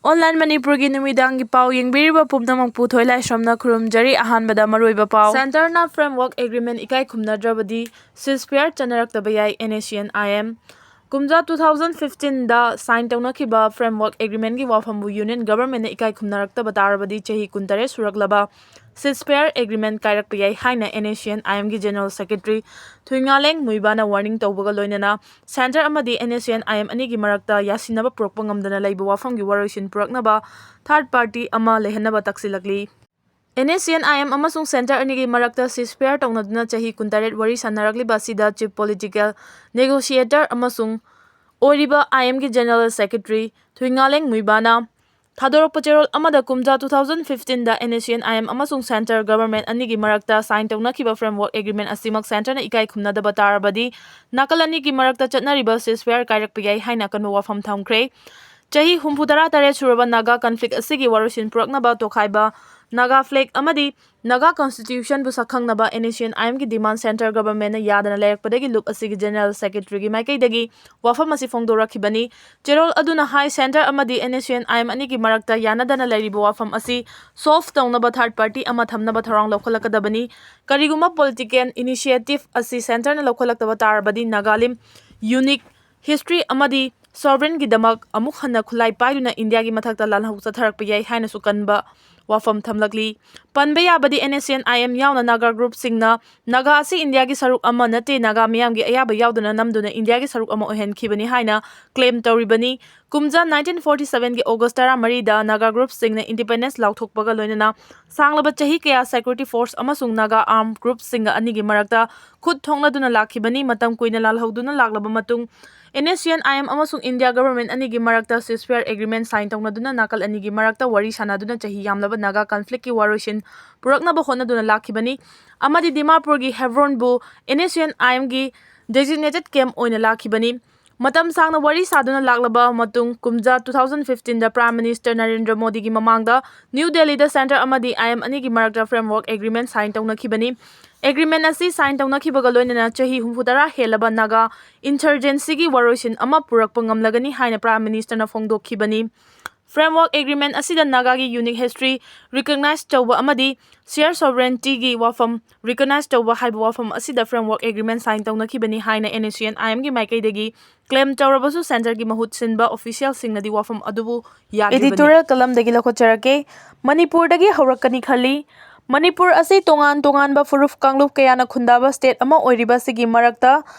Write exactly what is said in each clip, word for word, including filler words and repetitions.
Online ꯃꯅꯤꯄꯨꯔꯒꯤ ꯅꯨꯃꯤꯗꯥꯡꯒꯤ ꯄꯥꯎ ꯌꯦꯡꯕꯤꯔꯤꯕ ꯄꯨꯝꯅꯃꯛꯄꯨ ꯊꯣꯏꯂꯥꯏꯁ꯭ꯔꯝꯅ ꯈꯨꯔꯨꯝꯖꯔꯤ꯫ ꯑꯍꯥꯟꯕꯗ ꯃꯔꯨꯑꯣꯏꯕ ꯄꯥꯎ꯫ Centreꯅ framework agreement ꯏꯀꯥꯏ ꯈꯨꯝꯅꯗ꯭ꯔꯕꯗꯤ ceasefire ꯆꯠꯅꯔꯛꯇꯕ ꯌꯥꯏ, NSCN-IM꯫ ꯀꯨꯝꯖꯥ two thousand fifteenꯗ sign ꯇꯧꯅꯈꯤꯕ framework agreementꯀꯤ ꯋꯥꯐꯝꯕꯨ Union Governmentꯅ ꯏꯀꯥꯏ ꯈꯨꯝꯅꯔꯛꯇꯕ ꯇꯥꯔꯕꯗꯤ ꯆꯍꯤ ꯀꯨꯟꯇꯔꯦꯠ ꯁꯨꯔꯛꯂꯕ ceasefire agreement ꯀꯥꯏꯔꯛꯄ ꯌꯥꯏ ꯍꯥꯏꯅ NSCN-IMꯒꯤ General Secretary ꯊꯨꯏꯉꯥꯂꯦꯡ ꯃꯨꯏꯕꯥꯅ warning ꯇꯧꯕꯒ ꯂꯣꯏꯅꯅ Centre ꯑꯃꯗꯤ NSCN-IM ꯑꯅꯤꯒꯤ ꯃꯔꯛꯇ ꯌꯥꯁꯤꯟꯅꯕ ꯄꯨꯔꯛꯄ ꯉꯝꯗꯅ ꯂꯩꯕ ꯋꯥꯐꯝꯒꯤ ꯋꯥꯔꯣꯏꯁꯤꯟ ꯄꯨꯔꯛꯅꯕ third party ꯑꯃ ꯂꯩꯍꯟꯅꯕ ꯇꯛꯁꯤꯜꯂꯛꯂꯤ꯫ NSCN-IM ꯑꯃꯁꯨꯡ Centre ꯑꯅꯤꯒꯤ ꯃꯔꯛꯇ ceasefire ꯇꯧꯅꯗꯨꯅ ꯆꯍꯤ ꯀꯨꯟꯇꯔꯦꯠ ꯋꯥꯔꯤ ꯁꯥꯟꯅꯔꯛꯂꯤꯕ ꯑꯁꯤꯗ Chief Political Negotiator ꯑꯃꯁꯨꯡ ꯑꯣꯏꯔꯤꯕ IMꯒꯤ General Secretary ꯊꯨꯏꯉꯥꯂꯦꯡ ꯃꯨꯏꯕꯥꯅ ꯊꯥꯗꯣꯔꯛꯄ ꯆꯦꯔꯣꯜ ꯑꯃꯗ ꯀꯨꯝꯖꯥ two thousand fifteenꯗ NSCN-IM ꯑꯃꯁꯨꯡ Centre Government ꯑꯅꯤꯒꯤ ꯃꯔꯛꯇ sign ꯇꯧꯅꯈꯤꯕ framework agreement ꯑꯁꯤꯃꯛ Centreꯅ ꯏꯀꯥꯏ ꯈꯨꯝꯅꯗꯕ ꯇꯥꯔꯕꯗꯤ ꯅꯥꯀꯜ ꯑꯅꯤꯒꯤ ꯃꯔꯛꯇ ꯆꯠꯅꯔꯤꯕ ceasefire ꯀꯥꯏꯔꯛꯄ ꯌꯥꯏ ꯍꯥꯏꯅ ꯑꯀꯟꯕ ꯋꯥꯐꯝ ꯊꯝꯈ꯭ꯔꯦ꯫ ꯆꯍꯤ ꯍꯨꯝꯐꯨ ꯇꯔꯥ ꯇꯔꯦꯠ ꯁꯨꯔꯕ Naga conflict ꯑꯁꯤꯒꯤ ꯋꯥꯔꯣꯏꯁꯤꯟ ꯄꯨꯔꯛꯅꯕ ꯇꯣꯈꯥꯏꯕ Naga flag ꯑꯃꯗꯤ Naga Constitutionꯕꯨ ꯁꯛꯈꯪꯅꯕ NSCN-IMꯒꯤ demand Centre Governmentꯅ ꯌꯥꯗꯅ ꯂꯩꯔꯛꯄꯗꯒꯤ ꯂꯨꯞ ꯑꯁꯤꯒꯤ General Secretaryꯒꯤ ꯃꯥꯏꯀꯩꯗꯒꯤ ꯋꯥꯐꯝ ꯑꯁꯤ ꯐꯣꯡꯗꯣꯔꯛꯈꯤꯕꯅꯤ꯫ ꯆꯦꯔꯣꯜ ꯑꯗꯨꯅ ꯍꯥꯏ, Centre ꯑꯃꯗꯤ NSCN-IM ꯑꯅꯤꯒꯤ ꯃꯔꯛꯇ ꯌꯥꯅꯗꯅ ꯂꯩꯔꯤꯕ ꯋꯥꯐꯝ ꯑꯁꯤ solve ꯇꯧꯅꯕ third party ꯑꯃ ꯊꯝꯅꯕ ꯊꯧꯔꯥꯡ ꯂꯧꯈꯠꯂꯛꯀꯗꯕꯅꯤ꯫ ꯀꯔꯤꯒꯨꯝꯕ political initiative ꯑꯁꯤ Centreꯅ ꯂꯧꯈꯠꯂꯛꯇꯕ ꯇꯥꯔꯕꯗꯤ Nagalim unique history ꯑꯃꯗꯤ sovereignꯒꯤꯗꯃꯛ ꯑꯃꯨꯛ ꯍꯟꯅ ꯈꯨꯠꯂꯥꯏ ꯄꯥꯏꯗꯨꯅ ꯏꯟꯗꯤꯌꯥꯒꯤ ꯃꯊꯛꯇ ꯂꯥꯜꯍꯧ ꯆꯠꯊꯔꯛꯄ ꯌꯥꯏ ꯍꯥꯏꯅꯁꯨ ꯀꯟꯕ ꯋꯥꯐꯝ ꯊꯝꯂꯛꯂꯤ꯫ ꯄꯟꯕ ꯌꯥꯕꯗꯤ NSCN-IM ꯌꯥꯎꯅ Naga groupꯁꯤꯡꯅ Naga ꯑꯁꯤ ꯏꯟꯗꯤꯌꯥꯒꯤ ꯁꯔꯨꯛ ꯑꯃ ꯅꯠꯇꯦ, Naga ꯃꯤꯌꯥꯝꯒꯤ ꯑꯌꯥꯕ ꯌꯥꯎꯗꯅ ꯅꯝꯗꯨꯅ ꯏꯟꯗꯤꯌꯥꯒꯤ ꯁꯔꯨꯛ ꯑꯃ ꯑꯣꯏꯍꯟꯈꯤꯕꯅꯤ ꯍꯥꯏꯅ claim ꯇꯧꯔꯤꯕꯅꯤ꯫ ꯀꯨꯝꯖꯥ nineteen forty sevenꯒꯤ August ꯇꯔꯥꯃꯔꯤꯗ Naga groupꯁꯤꯡꯅ independence ꯂꯥꯎꯊꯣꯛꯄꯒ ꯂꯣꯏꯅꯅ ꯁꯥꯡꯂꯕ ꯆꯍꯤ ꯀꯌꯥ security force ꯑꯃꯁꯨꯡ Naga armed groupꯁꯤꯡꯒ ꯑꯅꯤꯒꯤ ꯃꯔꯛꯇ ꯈꯨꯠ ꯊꯣꯛꯅꯗꯨꯅ ꯂꯥꯛꯈꯤꯕꯅꯤ꯫ ꯃꯇꯝ ꯀꯨꯏꯅ ꯂꯥꯜꯍꯧꯗꯨꯅ ꯂꯥꯛꯂꯕ ꯃꯇꯨꯡ NSCN-IM ꯑꯃꯁꯨꯡ ꯏꯟꯗꯤꯌꯥ government ꯑꯅꯤꯒꯤ ꯃꯔꯛꯇ ceasefire agreement sign ꯇꯧꯅꯗꯨꯅ ꯅꯥꯀꯜ ꯑꯅꯤꯒꯤ ꯃꯔꯛꯇ ꯋꯥꯔꯤ ꯁꯥꯟꯅꯗꯨꯅ ꯆꯍꯤ ꯌꯥꯝꯂꯕ Naga conflictꯀꯤ ꯋꯥꯔꯣꯏꯁꯤꯟ ꯄꯨꯔꯛꯅꯕ ꯍꯣꯠꯅꯗꯨꯅ ꯂꯥꯛꯈꯤꯕꯅꯤ ꯑꯃꯗꯤ ꯗꯤꯃꯥꯄꯨꯔꯒꯤ ꯍꯦꯕ꯭ꯔꯣꯟꯕꯨ NSCN-IMꯒꯤ designated camp ꯑꯣꯏꯅ ꯂꯥꯛꯈꯤꯕꯅꯤ꯫ ꯃꯇꯝ ꯁꯥꯡꯅ ꯋꯥꯔꯤ ꯁꯥꯗꯨꯅ ꯂꯥꯛꯂꯕ ꯃꯇꯨꯡ ꯀꯨꯝꯖꯥ two thousand fifteenꯗ Prime Minister Narendra ꯃꯣꯗꯤꯒꯤ ꯃꯃꯥꯡꯗ New Delhiꯗ Centre ꯑꯃꯗꯤ IM ꯑꯅꯤꯒꯤ ꯃꯔꯛꯇ framework agreement sign ꯇꯧꯅꯈꯤꯕꯅꯤ꯫ Agreement ꯑꯁꯤ sign ꯇꯧꯅꯈꯤꯕꯒ ꯂꯣꯏꯅꯅ ꯆꯍꯤ ꯍꯨꯝꯐꯨ ꯇꯔꯥ ꯍꯦꯜꯂꯕ Naga insurgencyꯒꯤ ꯋꯥꯔꯣꯏꯁꯤꯟ ꯑꯃ ꯄꯨꯔꯛꯄ ꯉꯝꯂꯒꯅꯤ ꯍꯥꯏꯅ Prime Ministerꯅ ꯐꯣꯡꯗꯣꯛꯈꯤꯕꯅꯤ꯫ Framework Agreement ꯑꯁꯤꯗ ꯅꯥꯒꯥꯒꯤ unique history recognize ꯇꯧꯕ ꯑꯃꯗꯤ share sovereigntyꯒꯤ ꯋꯥꯐꯝ recognize ꯇꯧꯕ ꯍꯥꯏꯕ ꯋꯥꯐꯝ ꯑꯁꯤꯗ Framework Agreement sign ꯇꯧꯅꯈꯤꯕꯅꯤ ꯍꯥꯏꯅ NSCN-IMꯒꯤ ꯃꯥꯏꯀꯩꯗꯒꯤ claim ꯇꯧꯔꯕꯁꯨ centreꯒꯤ ꯃꯍꯨꯠ ꯁꯤꯟꯕ officialꯁꯤꯡꯅꯗꯤ ꯋꯥꯐꯝ ꯑꯗꯨꯕꯨ ꯌꯥꯗ꯭ꯔꯤꯕꯅꯤ꯫ Editorial columnꯗꯒꯤ ꯂꯧꯈꯠꯆꯔꯛꯀꯦ꯫ ꯃꯅꯤꯄꯨꯔꯗꯒꯤ ꯍꯧꯔꯛꯀꯅꯤ ꯈꯜꯂꯤ꯫ ꯃꯅꯤꯄꯨꯔ ꯑꯁꯤ ꯇꯣꯉꯥꯟ ꯇꯣꯉꯥꯟꯕ ꯐꯨꯔꯨꯞ ꯀꯥꯡꯂꯨꯞ ꯀꯌꯥꯅ ꯈꯨꯟꯗꯥꯕ state ꯑꯃ ꯑꯣꯏꯔꯤꯕ ꯑꯁꯤꯒꯤ ꯃꯔꯛꯇ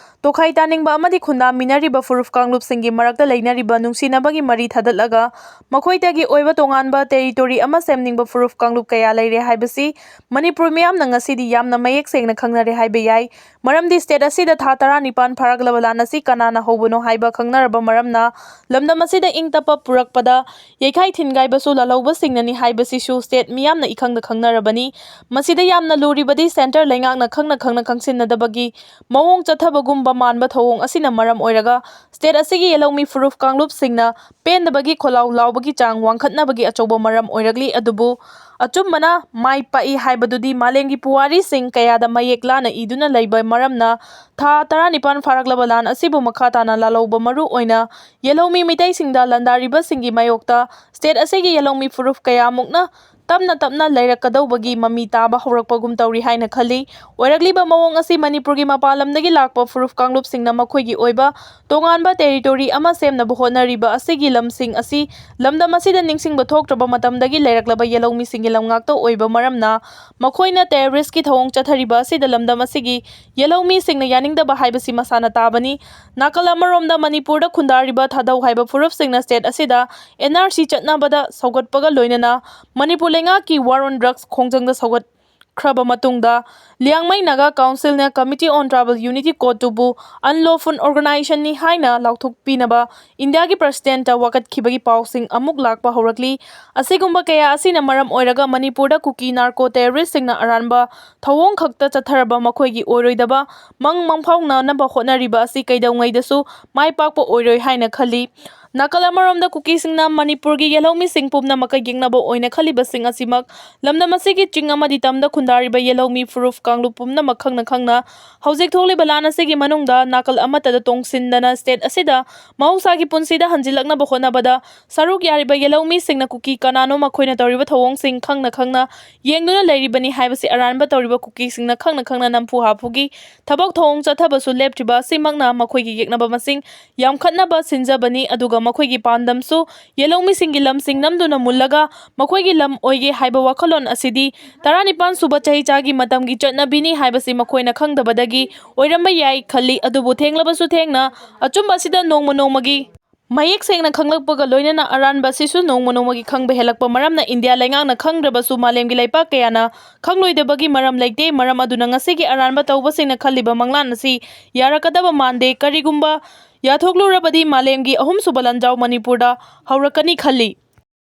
ꯇꯣꯈꯥꯏ ꯇꯥꯅꯤꯡꯕ ꯑꯃꯗꯤ ꯈꯨꯟꯗꯥꯃꯤꯟꯅꯔꯤꯕ ꯐꯨꯔꯨꯞ ꯀꯥꯡꯂꯨꯞꯁꯤꯡꯒꯤ ꯃꯔꯛꯇ ꯂꯩꯅꯔꯤꯕ ꯅꯨꯡꯁꯤꯅꯕꯒꯤ ꯃꯔꯤ ꯊꯥꯗꯠꯂꯒ ꯃꯈꯣꯏꯗꯒꯤ ꯑꯣꯏꯕ ꯇꯣꯉꯥꯟꯕ territory ꯑꯃ ꯁꯦꯝꯅꯤꯡꯕ ꯐꯨꯔꯨꯞ ꯀꯥꯡꯂꯨꯞ ꯀꯌꯥ ꯂꯩꯔꯦ ꯍꯥꯏꯕꯁꯤ ꯃꯅꯤꯄꯨꯔ ꯃꯤꯌꯥꯝꯅ ꯉꯁꯤꯗꯤ ꯌꯥꯝꯅ ꯃꯌꯦꯛ ꯁꯦꯡꯅ ꯈꯪꯅꯔꯦ ꯍꯥꯏꯕ ꯌꯥꯏ꯫ ꯃꯔꯝꯗꯤ state ꯑꯁꯤꯗ ꯊꯥ ꯇꯔꯥꯅꯤꯄꯥꯟ ꯐꯥꯔꯛꯂꯕ ꯂꯥꯟ ꯑꯁꯤ ꯀꯅꯥꯅ ꯍꯧꯕꯅꯣ ꯍꯥꯏꯕ ꯈꯪꯅꯔꯕ ꯃꯔꯝꯅ ꯂꯝꯗꯝ ꯑꯁꯤꯗ ꯏꯪ ꯇꯞꯄ ꯄꯨꯔꯛꯄꯗ ꯌꯩꯈꯥꯏ ꯊꯤꯟꯒꯥꯏꯕꯁꯨ ꯂꯥꯜꯍꯧꯕꯁꯤꯡꯅꯅꯤ ꯍꯥꯏꯕꯁꯤꯁꯨ state ꯃꯤꯌꯥꯝꯅ ꯏꯈꯪꯗ ꯈꯪꯅꯔꯕꯅꯤ꯫ ꯃꯁꯤꯗ ꯌꯥꯝꯅ ꯂꯨꯔꯤꯕꯗꯤ centre ꯂꯩꯉꯥꯛꯅ ꯈꯪꯅ ꯈꯪꯅ ꯈꯪꯁꯤꯟꯅꯗꯕꯒꯤ ꯃꯑꯣꯡ ꯆꯠꯊꯕꯒꯨꯝꯕ ꯃꯥꯟꯕ ꯊꯧꯑꯣꯡ ꯑꯁꯤꯅ ꯃꯔꯝ ꯑꯣꯏꯔꯒ state ꯑꯁꯤꯒꯤ ꯌꯦꯜꯍꯧꯃꯤ ꯐꯨꯔꯨꯞ ꯀꯥꯡꯂꯨꯞꯁꯤꯡꯅ ꯄꯦꯟꯗꯕꯒꯤ ꯈꯣꯜꯂꯥꯎ ꯂꯥꯎꯕꯒꯤ ꯆꯥꯡ ꯋꯥꯡꯈꯠꯅꯕꯒꯤ ꯑꯆꯧꯕ ꯃꯔꯝ ꯑꯣꯏꯔꯛꯂꯤ꯫ ꯑꯗꯨꯕꯨ ꯑꯆꯨꯝꯕꯅ ꯃꯥꯏ ꯄꯥꯛꯏ ꯍꯥꯏꯕꯗꯨꯗꯤ ꯃꯥꯂꯦꯝꯒꯤ ꯄꯨꯋꯥꯔꯤꯁꯤꯡ ꯀꯌꯥꯗ ꯃꯌꯦꯛ ꯂꯥꯅ ꯏꯗꯨꯅ ꯂꯩꯕ ꯃꯔꯝꯅ ꯊꯥ ꯇꯔꯥꯅꯤꯄꯥꯟ ꯐꯥꯔꯛꯂꯕ ꯂꯥꯟ ꯑꯁꯤꯕꯨ ꯃꯈꯥ ꯇꯥꯅ ꯂꯥꯜꯍꯧꯕ ꯃꯔꯨ ꯑꯣꯏꯅ ꯌꯦꯜꯍꯧꯃꯤ ꯃꯤꯇꯩꯁꯤꯡꯗ ꯂꯥꯟꯗꯥꯔꯤꯕꯁꯤꯡꯒꯤ ꯃꯥꯌꯣꯛꯇ state ꯑꯁꯤꯒꯤ ꯌꯦꯜꯍꯧꯃꯤ ꯐꯨꯔꯨꯞ ꯀꯌꯥꯃꯨꯛꯅ ꯇꯞꯅ ꯇꯞꯅ ꯂꯩꯔꯛꯀꯗꯧꯕꯒꯤ ꯃꯃꯤ ꯇꯥꯕ ꯍꯧꯔꯛꯄꯒꯨꯝ ꯇꯧꯔꯤ ꯍꯥꯏꯅ ꯈꯜꯂꯤ꯫ ꯑꯣꯏꯔꯛꯂꯤꯕ ꯃꯑꯣꯡ ꯑꯁꯤ ꯃꯅꯤꯄꯨꯔꯒꯤ ꯃꯄꯥꯟ ꯂꯝꯗꯒꯤ ꯂꯥꯛꯄ ꯐꯨꯔꯨꯞ ꯀꯥꯡꯂꯨꯞꯁꯤꯡꯅ ꯃꯈꯣꯏꯒꯤ ꯑꯣꯏꯕ ꯇꯣꯉꯥꯟꯕ territory ꯑꯃ ꯁꯦꯝꯅꯕ ꯍꯣꯠꯅꯔꯤꯕ ꯑꯁꯤꯒꯤ ꯂꯝꯁꯤꯡ ꯑꯁꯤ ꯂꯝꯗꯝ ꯑꯁꯤꯗ ꯅꯤꯡꯁꯤꯡꯕ ꯊꯣꯛꯇ꯭ꯔꯕ ꯃꯇꯝꯗꯒꯤ ꯂꯩꯔꯛꯂꯕ ꯌꯦꯜꯍꯧꯃꯤꯁꯤꯡꯒꯤ ꯂꯝꯉꯥꯛꯇ ꯑꯣꯏꯕ ꯃꯔꯝꯅ ꯃꯈꯣꯏꯅ terroristꯀꯤ ꯊꯧꯑꯣꯡ ꯆꯠꯊꯔꯤꯕ ꯑꯁꯤꯗ ꯂꯝꯗꯝ ꯑꯁꯤꯒꯤ ꯌꯦꯜꯍꯧꯃꯤꯁꯤꯡꯅ ꯌꯥꯅꯤꯡꯗꯕ ꯍꯥꯏꯕꯁꯤ ꯃꯁꯥꯅ ꯇꯥꯕꯅꯤ꯫ ꯅꯥꯀꯜ ꯑꯃꯔꯣꯝꯗ ꯃꯅꯤꯄꯨꯔꯗ ꯈꯨꯟꯗꯥꯔꯤꯕ ꯊꯥꯗꯧ ꯍꯥꯏꯕ ꯐꯨꯔꯨꯞꯁꯤꯡꯅ state ꯑꯁꯤꯗ NRC ꯆꯠꯅꯕꯗ ꯁꯧꯒꯠꯄꯒ ꯂꯣꯏꯅꯅ ꯃꯅꯤꯄꯨꯔ ꯂꯩꯉꯥꯛꯀꯤ war on drugs ꯈꯣꯡꯖꯪꯗ ꯁꯧꯒꯠꯈ꯭ꯔꯕ ꯃꯇꯨꯡꯗ Liangmai Naga councilꯅ Committee on Tribal Unity Codeꯇꯨꯕꯨ unlawful organizationꯅꯤ ꯍꯥꯏꯅ ꯂꯥꯎꯊꯣꯛꯄꯤꯅꯕ ꯏꯟꯗꯤꯌꯥꯒꯤ presidentꯇ ꯋꯥꯀꯠꯈꯤꯕꯒꯤ ꯄꯥꯎꯁꯤꯡ ꯑꯃꯨꯛ ꯂꯥꯛꯄ ꯍꯧꯔꯛꯂꯤ꯫ ꯑꯁꯤꯒꯨꯝꯕ ꯀꯌꯥ ꯑꯁꯤꯅ ꯃꯔꯝ ꯑꯣꯏꯔꯒ ꯃꯅꯤꯄꯨꯔꯗ ꯀꯨꯀꯤ narco terroristꯁꯤꯡꯅ ꯑꯔꯥꯟꯕ ꯊꯧꯑꯣꯡ ꯈꯛꯇ ꯆꯠꯊꯔꯕ ꯃꯈꯣꯏꯒꯤ ꯑꯣꯏꯔꯣꯏꯗꯕ ꯃꯪ ꯃꯪꯐꯥꯎꯅꯅꯕ ꯍꯣꯠꯅꯔꯤꯕ ꯑꯁꯤ ꯀꯩꯗꯧꯉꯩꯗꯁꯨ ꯃꯥꯏ ꯄꯥꯛꯄ ꯑꯣꯏꯔꯣꯏ ꯍꯥꯏꯅ ꯈꯜꯂꯤ꯫ ꯅꯥꯀꯜ ꯑꯃꯔꯣꯝꯗ ꯀꯨꯀꯤꯁꯤꯡꯅ ꯃꯅꯤꯄꯨꯔꯒꯤ ꯌꯦꯜꯍꯧꯃꯤꯁꯤꯡ ꯄꯨꯝꯅꯃꯛꯀ ꯌꯦꯛꯅꯕ ꯑꯣꯏꯅ ꯈꯜꯂꯤꯕꯁꯤꯡ ꯑꯁꯤꯃꯛ ꯂꯝꯗꯝ ꯑꯁꯤꯒꯤ ꯆꯤꯡ ꯑꯃꯗꯤ ꯇꯝꯗ ꯈꯨꯟꯗꯥꯔꯤꯕ ꯌꯦꯜꯍꯧꯃꯤ ꯐꯨꯔꯨꯞ ꯀꯥꯡꯂꯨꯞ ꯄꯨꯝꯅꯃꯛ ꯈꯪꯅ ꯈꯪꯅ ꯍꯧꯖꯤꯛ ꯊꯣꯛꯂꯤꯕ ꯂꯥꯟ ꯑꯁꯤꯒꯤ ꯃꯅꯨꯡꯗ ꯅꯥꯀꯜ ꯑꯃꯠꯇꯗ ꯇꯣꯡꯁꯤꯟꯗꯅ ꯁ꯭ꯇꯦꯠ ꯑꯁꯤꯗ ꯃꯍꯧꯁꯥꯒꯤ ꯄꯨꯟꯁꯤꯗ ꯍꯟꯖꯤꯜꯂꯛꯅꯕ ꯍꯣꯠꯅꯕꯗ ꯁꯔꯨꯛ ꯌꯥꯔꯤꯕ ꯌꯦꯜꯍꯧꯃꯤꯁꯤꯡꯅ ꯀꯨꯀꯤ ꯀꯅꯥꯅꯣ ꯃꯈꯣꯏꯅ ꯇꯧꯔꯤꯕ ꯊꯧꯑꯣꯡꯁꯤꯡ ꯈꯪꯅ ꯈꯪꯅ ꯌꯦꯡꯗꯨꯅ ꯂꯩꯔꯤꯕꯅꯤ ꯍꯥꯏꯕꯁꯤ ꯑꯔꯥꯟꯕ ꯇꯧꯔꯤꯕ ꯀꯨꯀꯤꯁꯤꯡꯅ ꯈꯪꯅ ꯈꯪꯅ ꯅꯝꯐꯨ ꯍꯥꯐꯨꯒꯤ ꯊꯕꯛ ꯊꯧꯑꯣꯡ ꯆꯠꯊꯕꯁꯨ ꯂꯦꯞꯇ꯭ꯔꯤꯕ ꯑꯁꯤꯃꯛꯅ ꯃꯈꯣꯏꯒꯤ ꯌꯦꯛꯅꯕ ꯃꯁꯤꯡ ꯌꯥꯝꯈꯠꯅꯕ ꯁꯤꯟꯖꯕꯅꯤ꯫ ꯑꯗꯨꯒ ꯃꯈꯣꯏꯒꯤ ꯄꯥꯟꯗꯝꯁꯨ ꯌꯦꯜꯍꯧꯃꯤꯁꯤꯡꯒꯤ ꯂꯝꯁꯤꯡ ꯅꯝꯗꯨꯅ ꯃꯨꯜꯂꯒ ꯃꯈꯣꯏꯒꯤ ꯂꯝ ꯑꯣꯏꯒꯦ ꯍꯥꯏꯕ ꯋꯥꯈꯜꯂꯣꯟ ꯑꯁꯤꯗꯤ ꯇꯔꯥꯅꯤꯄꯥꯟ ꯁꯨꯕ ꯆꯍꯤꯆꯥꯒꯤ ꯃꯇꯝꯒꯤ ꯆꯠꯅꯕꯤꯅꯤ ꯍꯥꯏꯕꯁꯤ ꯃꯈꯣꯏꯅ ꯈꯪꯗꯕꯗꯒꯤ ꯑꯣꯏꯔꯝꯕ ꯌꯥꯏ ꯈꯜꯂꯤ꯫ ꯑꯗꯨꯕꯨ ꯊꯦꯡꯂꯕꯁꯨ ꯊꯦꯡꯅ ꯑꯆꯨꯝꯕ ꯑꯁꯤꯗ ꯅꯣꯡꯃ ꯅꯣꯡꯃꯒꯤ ꯃꯌꯦꯛ ꯁꯦꯡꯅ ꯈꯪꯂꯛꯄꯒ ꯂꯣꯏꯅꯅ ꯑꯔꯥꯟꯕ ꯑꯁꯤꯁꯨ ꯅꯣꯡꯃ ꯅꯣꯡꯃꯒꯤ ꯈꯪꯕ ꯍꯦꯜꯂꯛꯄ ꯃꯔꯝꯅ ꯏꯟꯗꯤꯌꯥ ꯂꯩꯉꯥꯛꯅ ꯈꯪꯗ꯭ꯔꯕꯁꯨ ꯃꯥꯂꯦꯝꯒꯤ ꯂꯩꯄꯥꯛ ꯀꯌꯥꯅ ꯈꯪꯂꯣꯏꯗꯕꯒꯤ ꯃꯔꯝ ꯂꯩꯇꯦ꯫ ꯃꯔꯝ ꯑꯗꯨꯅ ꯉꯁꯤꯒꯤ ꯑꯔꯥꯟꯕ ꯇꯧꯕꯁꯤꯡꯅ ꯈꯜꯂꯤꯕ ꯃꯪꯂꯥꯟ ꯑꯁꯤ ꯌꯥꯔꯛꯀꯗꯕ ꯃꯥꯟꯗꯦ꯫ ꯀꯔꯤꯒꯨꯝꯕ ꯌꯥꯊꯣꯛꯂꯨꯔꯕꯗꯤ ꯃꯥꯂꯦꯝꯒꯤ ꯑꯍꯨꯝꯁꯨꯕ ꯂꯥꯟꯖꯥꯎ ꯃꯅꯤꯄꯨꯔꯗ ꯍꯧꯔꯛꯀꯅꯤ ꯈꯜꯂꯤ꯫